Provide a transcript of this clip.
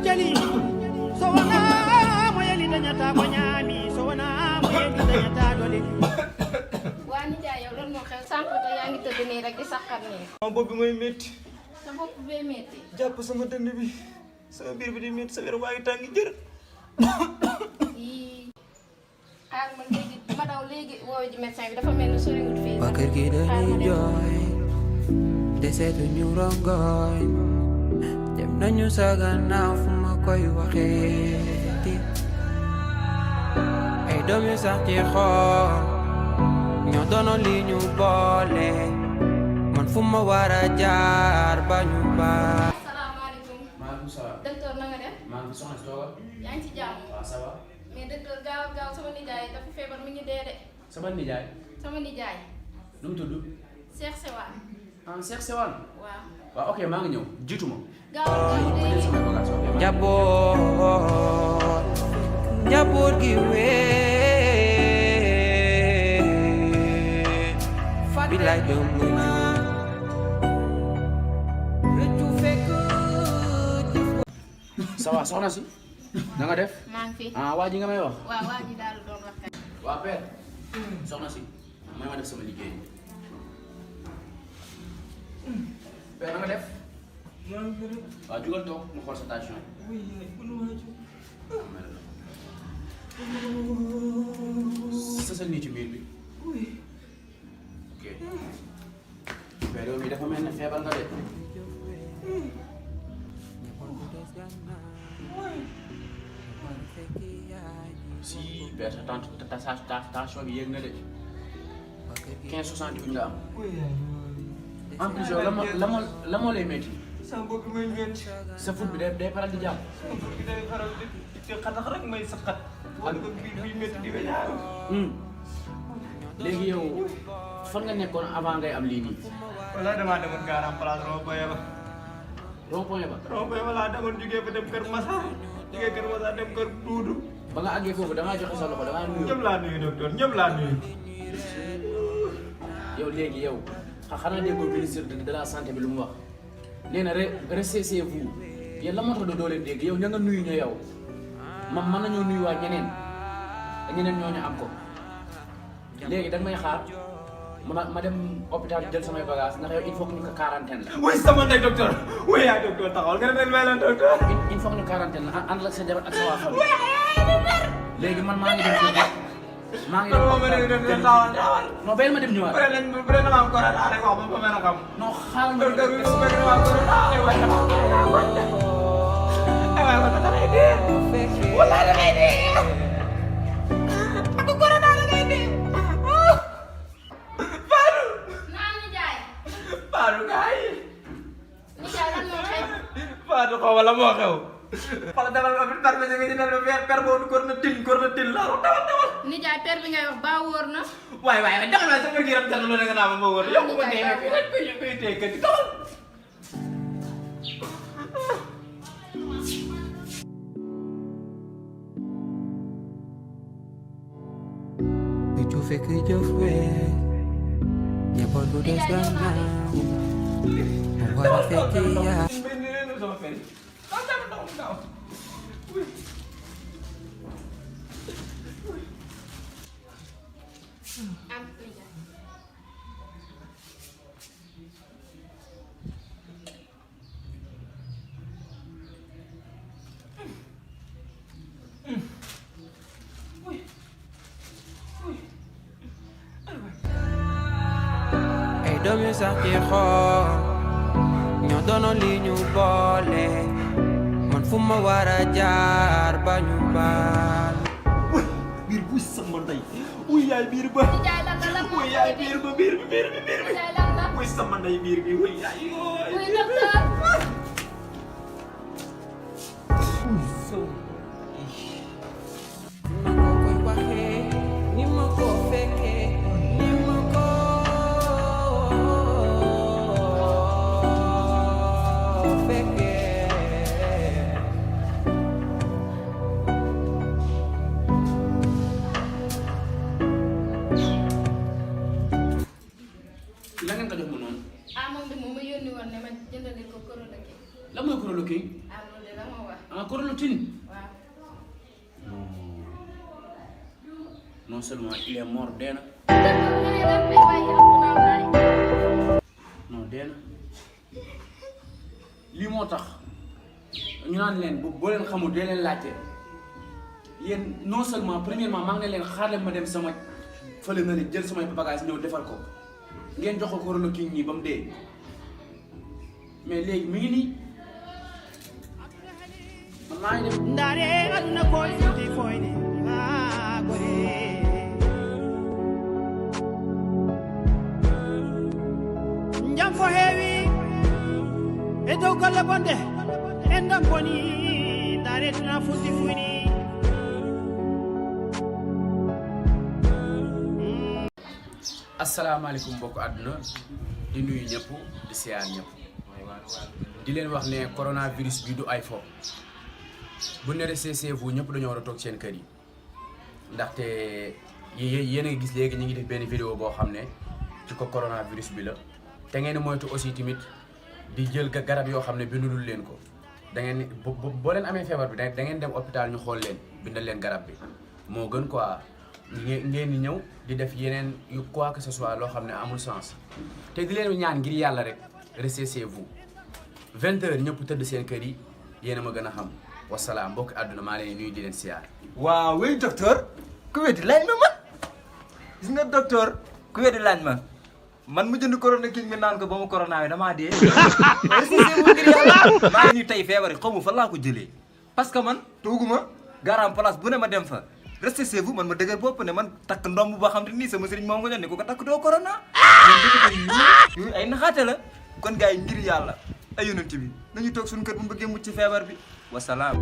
jali so wana mo yeli dañata ko ñaami so wana mo yeli dañata dole waa nijaay yow lan moo xew sànq te yaa ngi tëdd nii rek di saxat nii. sama bopp bi mooy métti. sa bopp bee métti. jàpp sama dënn bi sama biir bi di métti sa yaram waa ngi tàng jër. yii xaar ma léegi ma daw léegi woowu ji médecin bi dafa mel ni soriwul fii. waa kër gi dañuy jooy deseetu ñu rongoñ dem nañu sa gannaaw fu ma koy waxee ay doom yu sax ci xool ñoo doonoon li ñu boole man fu ma war a jaar ba ñu baax. asalaamaaleykum. maaleykum salaam. docteur na nga def. maa ngi soxna si toogal. yaa ngi ci jàmm. waaw ça va. mais docteur gaaw gaaw sama nijaay dafa feebar mi ngi dee de. sama nijaay. sama nijaay. nu mu tudd. Cheikh Sewaan. ah Cheikh Sewaan. waaw. waaw ok maa ngi ñëw jiitu ma. gaaw gaaw léegi. samay bagage ok. njaboot gi wee bilaay doom lu ñu rëccu fekk ça va soxna si. na nga def. maa ngi fi. ah waa ji nga may wax. waaw waa ji daal doon wax kay. waa père. soxna si. may ma def sama liggéey. père na nga def. waaw jugal toog mu xool sa tension. sësal nii ci biir bi. ok. père yow mii dafa mel ne feebar nga de. si père sa tension bi yéeg na de 15-68 nga am. en plus yow la moo lay métti. sama bopp bi mooy métti. sa foot bi day faral di jàpp. sama bopp bi day faral di xatax rek may saxat. ak bi métti di weñaaru. léegi yow fan nga nekkoon avant ngay am lii nii. wala damaa demoon gaaraam place rond-point ba. rond-point ba. rond-point ba laa demoon jugee ba dem Kër Massar. jugee Kër Massar dem Kër Duudu. ba nga àggee foofu da ngaa joxe sa loxo da ngaa nuyu. ñëpp laa nuyu docteur ñëpp laa nuyu. yow léegi yow xanaa déggoo ministre de la santé bi lu mu wax nee na restez chez vous yéen la moo tax doo leen dégg yow ña nga nuyu ñu yow man mën nañoo nuyu waa ñeneen ñooñu am ko léegi da nga may xaar ma dem hôpital jël samay bagage ndax yow il faut que ñu ko quarantaine la. oui sama ndey docteur oui yaay docteur taxawal nga ne may leen docteur. il faut que ñu quarantaine la ànd ak sa jabar ak sa waa famille léegi man maa ngi dem foofu maa ngi dem non benn ma dem ñëwaat. bu dee dama am corona rek wax ba ma mën a xam. non xaaral ma docteur bi su fekkee dama am corona rek wax dama am aywa kon da ngay dee. walaay da ngay dee. ak corona da ngay dee. Fadou. naam nijaay. Fadou gaay. nijaay lan moo xew. Fadou xaw ma la moo xew. xoolal demal ma fi tarbi nga jëndal ma per boobu korna til la dawal. nijaay per bi ngay wax ba wóor na. waaye demal ma sama giram tax lu ne nga naa ma wóor yow ko dee rek koy tee kër gi dawal. rëccu fekk jëf wee njaboot bu des gannaaw mu war a fekk yaa am nijaay. ay doom yu sax ci xool ñoo doonoon li ñu boole man fu ma war a jaar ba ñu baal. biir bu sama ndey wuy yaay biir ba nijaay lan la lan moo wuy yaay biir ba biir bi nijaay lan la. wuy sama ndey biir bi wuy yaay muy docteur. ni ma ko koy waxee ni ma ko fekkee ni ma ko fekkee. la ngeen ko jox mu noonu. ah moom de moom ma yónni woon ne ma jëndal leen ko Coronaviruse. la mooy chloroquine. ah loolu de la ma wax. ah chloroquine. waaw. non seulement il est mort dee na. non dee na lii moo tax ñu naan leen boo leen xamul dee leen laajte yéen non seulement premièrement maa ngi leen xaar leen ma dem sama fële na jël samay bagage ñëw defal ko ngeen jox ko chloroquine ñii ba mu dee mais léegi mi ngi nii man maa ngi dem. ndare aduna koy futi foyde ha gore jam fo heewi e dow golle bonde en dam boni ndare tuna futi fuyni asalaamaaleykum mbokk àdduna di nuyu ñëpp di siyaar ñëpp di leen wax ne coronavirus bi du ay fo bu ne recevez-vous ñëpp dañoo war a toog seen kër yi ndaxte yéen a ngi gis léegi ñu ngi def benn vidéo boo xam ne ci ko coronavirus bi la te ngeen moytu aussi tamit di jël garab yoo xam ne bindulul leen ko da ngeen boo leen amee feebar bi da ngeen dem hôpital ñu xool leen bindal leen garab bi moo gën quoi ngeen di ñëw di def yeneen yu quoi que ce soit loo xam ne amul sens te di leen ñaan ngir yàlla rek recevez-vous 20h ñëpp tëdd seen kër yi yéen a ma gën a xam wasalaam mbokk àdduna maa leen nuyu di leen siyaar. waaw oui docteur ku weddi laaj ma man gis nga docteur ku weddi laaj ma man mu jënd corona kii nga naan ko ba mu corona wi damaa dee recevez-vous ngir yàlla maa ngi nii tey feebar yi xaw ma fan laa ko jëlee parce que man tooguma garam place bu ne ma dem fa recevez-vous man ma dëgër bopp ne man takk ndomb boo xam ne nii sama sëriñ moom nga ñëw ne ko takk doo corona yooyu ay naxaate la kon gars yi ngir yàlla ay yonent bi nañu toog suñu kër bu ñu bëggee mucc ci feebar bi wasalaam